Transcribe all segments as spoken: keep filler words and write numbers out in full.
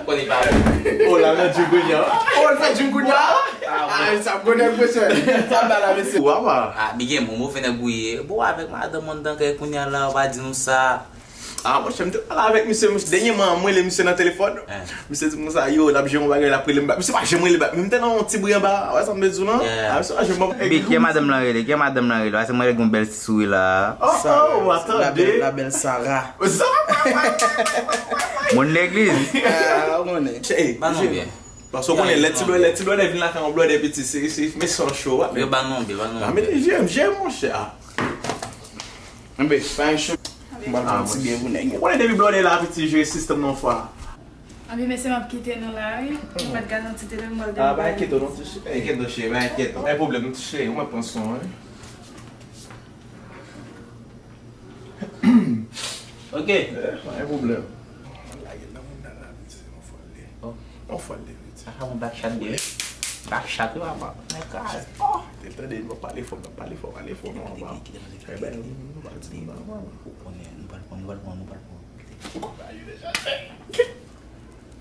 Konnen pa bon. Oh, l ap nan djim kounye a. Oh, l fè djim kounye a? Ah, sa m konnen, mesye. Sa m ba la, mesye. Wa, wa. Ah, mi gen bon, move nèg ou ye. Bon, avèk madanm ou anndan kay kounye a la, ou pa di nou sa. Ah, monchè, m te pale avèk misye, misye, dènyèman, mwen rele misye nan telefòn. Misye di m konsa, yo, l ap jere yon bagay, l ap rele m bak. Misye pa janm rele bak. Men m te nan yon ti bri anba, wè sa m te di w lan? Ah, misye pa janm ban m. Big, kè madanm lan rele, kè madanm lan rele. Paske mwen gen yon bèl ti souri la. Oh, oh, atande. La belle Sarah. Moun legliz. Ah, ou konnen. Chè, ba non byen. Paske ou konnen, lè ti blòdè, lè ti blòdè vin lakay yon blòdè piti, se, se, men san cho, wa. Yo ba non byen, ba non byen. Ah, men jere m, jere m, monchè. Enben, pa yon cho. M pral pran ti byen pou nèg yo. Ou konnen depi blòdè la piti jere sistèm nan fwa. Anben, mesye, m ap kite nou la, wi. M pa t gade yon ti telefòn, m pral. Ah, ba enkyete w non, ti cheri. Enkyete w, cheri, ba enkyete w. Pa gen pwoblèm, ti cheri, ou mwen pran swen w, wi. Ok. Eh, pa gen pwoblèm. Lage nan moun nan la, piti, se yon fòl li. Oh. Yon fòl li, piti. Sa ka yon back shot, bro. Back shot, wi, papa. Mwen kraze. Oh, te tande, nou pale fò, nou pale fò, pale fò, non, papa. Eh ben, nou pa di moun nan, non. Ou konnen, nou pral pran, nou pral pran, nou pral pran. Ou konn bagay yo deja fè.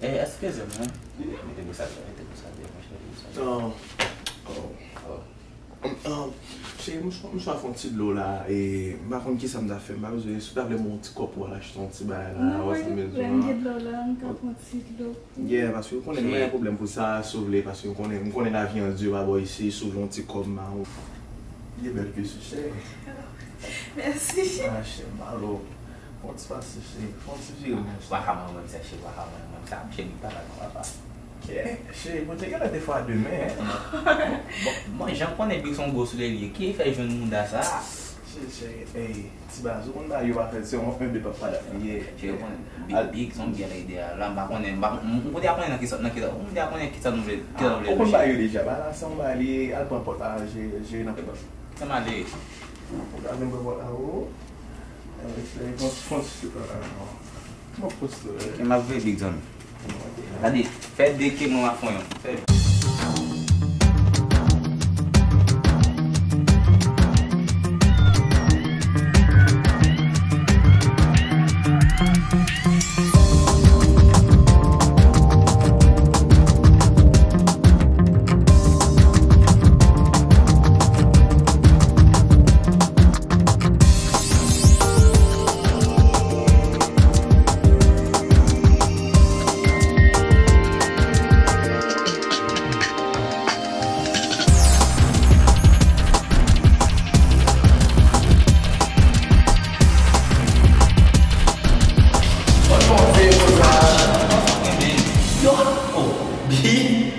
Eh, eskize m, wi. Mete pou sa, mete pou sa, monchè, mete pou sa. Oh. Oh. Oh. Um, um, cheri, m swa, m swa fè yon ti dlo la, e m pa konn kisa m ta fè, m pa bezwen, si w ta vle m yon ti kòp pou w al achte yon ti bagay la, wè sa m bezwen an. Non, pa gen pwoblèm, m gen dlo la, m ka pran ti dlo. Yeah, paske ou konnen, m pa gen pwoblèm pou sa, si w vle, paske m konnen, m konnen lavi an di pa bò isi, si w vle yon ti kòb, m ba ou. Li bèl plis, cheri. Mèsi. Ah, cheri, m ba ou. Fon ti pase, cheri. Fon ti vire, monchè. Ou pa ka manyen mwen, cheri, ou pa ka manyen mwen. Sa, cheri, pa la non, papa. Cheri, bon, te genlè te fwa demen, hein. Bon, bon, jan konnen Big se yon gwo soulye li ye. Ki fè jwenn mouda sa? Cheri, cheri, ey, ti baz, ou konn bagay yo pa fèt, se yon, yon de papa dat li ye. Cheri, ou konnen Big, Big se yon byen ede a. La, m pa konnen, m pa, m, m kote a konnen nan ki sa, nan ki sa, m kote a konnen ki sa nou vle, ki sa nou vle. Ou konn bagay yo deja, ba la, se yon bagay li ye, al pran pòt la, jere, jere nan pòt. Sa m ale. Ou ka vin pran pòt la, o. Fon ti, fon ti, fon ti. Bon, fon ti, eh. Ke m ap voye Big John. Gade, fè de ke mwen m ap fon yon. Fè. Yo, oh, bi.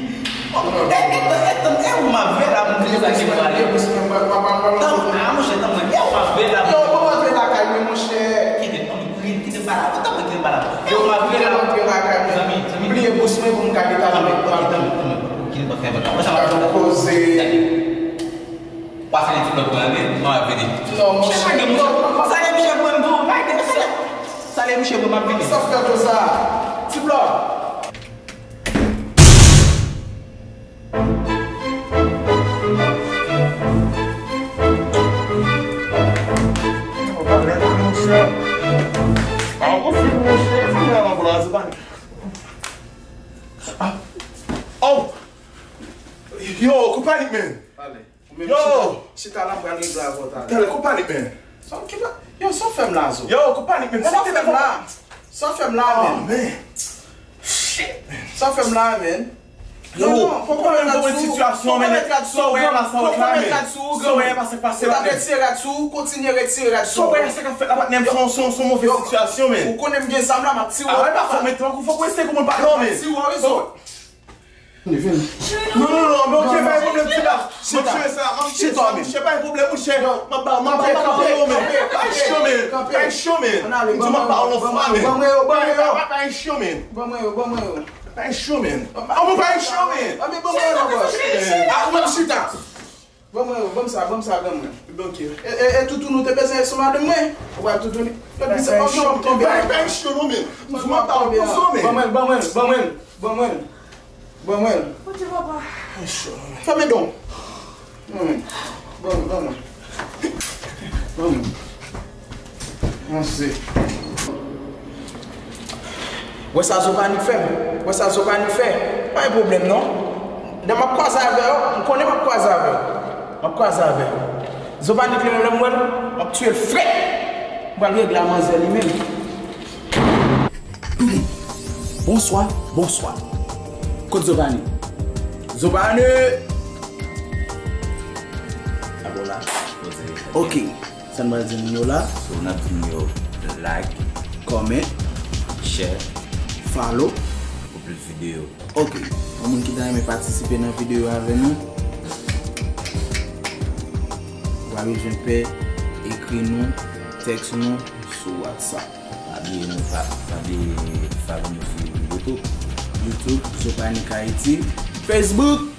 Oh, e, e, e, e, e, ou m ap veye la, m veye la, se pa ale. Tann, a, monchè, tann mwen. E ou m ap veye la. Yo, bon, antre lakay mwen, monchè. Kite, non, kite, kite m pa la. Tann mwen, kite m pa la. E ou m ap veye la. Antre lakay mwen. Zanmi, zanmi. Bliye bous mwen pou m ka detalye. Tann mwen, tann mwen, tann mwen. Kite m pa fè bagay. Mwen sa va koze. Pase nan ti blòk mwen, wi, mwen ap vini. Non, monchè. Sa gen mouche, sa gen mouche mwen, mwen, mwen, sa gen mouche mwen, m ap vini. Sa fè konsa? Ti blòk. Oh! Yo, konpani, man. Pale. Ou menm chita, chita la, m pral regle avè w talè. Talè, konpani, man. Sa w ki pa, yo, sa w fè m la, zo? Yo, konpani, man. Sa w fè m la? Sa w fè m la, man? Oh, man. Shit, man. Sa w fè m la, man? Yo, non, non, poko mèt rad sou ou, poko mèt rad sou ou, sa w wè la, sa w wè la, man. Sa w wè la, sa w wè la, man. Ou ta retire rad sou ou, kontinye retire rad sou ou. Sa w wè la, sa k ap fèt la, patnè m, se yon, se yon, se yon move sitiyasyon, man. Ou konnen m gen zam la, m ap tire w. Ah, pa fò, men tankou fòk ou eseye pou moun pa, non, man. M ap tire w, zo. Non, non, non, men ok, pa gen pwoblèm, ti la. M ap jere sa, m ap jere sa, monchè, pa gen pwoblèm, monchè. M ap ba, m ap ba, m ap ba, men. Pa gen cho, men. Pa gen cho, men. M di w m ap ba w yon fwa, men. Ban mwen yo, ban mwen yo. Pa, pa, pa gen cho, men. Ban mwen yo, ban mwen yo. Pa gen cho, men. Ban mwen, pa gen cho, men. Ban mwen, ban mwen yo, bòs. A, ou menm chita. Ban mwen yo, ban m sa, ban m sa, ban mwen. Ok. E, e, e toutoun ou te bezwen sou madanm mwen? Ou pa toutoun li? Yo di se ògè w ap tonbe a. Pa gen cho, non, men. M di w m ap ba w yon fwa, men. Ban mwen, ban mwen, ban mwen, ban mwen. Ban mwen. Bondye papa. Fèmen don. Ban mwen. Ban mwen, ban mwen. Ban mwen. Mèsi. Wè sa Zobanik fè m. Wè sa Zobanik fè. Pa gen pwoblèm non. Lè m ap kwaze avè yo, m konnen m ap kwaze avè yo. M ap kwaze avè yo. Zobanik li menm lè m wè l, m ap tiye l frèt. M pral regle a manzè li menm. Bonswa, bonswa. Kot Zobanik? Zobanik! Abo la. Ok. Sa n pral di moun yo la? So, n ap di moun yo like, comment, share, follow pou plis videyo. Ok. Yon moun ki ta renmen patisipe nan videyo avè nou, ou pa bezwen pè, ekri nou, tèks nou sou WhatsApp. Pa bliye nou, pa, pa bliye follow nou sou YouTube. YouTube, Zobanik Haiti. Facebook,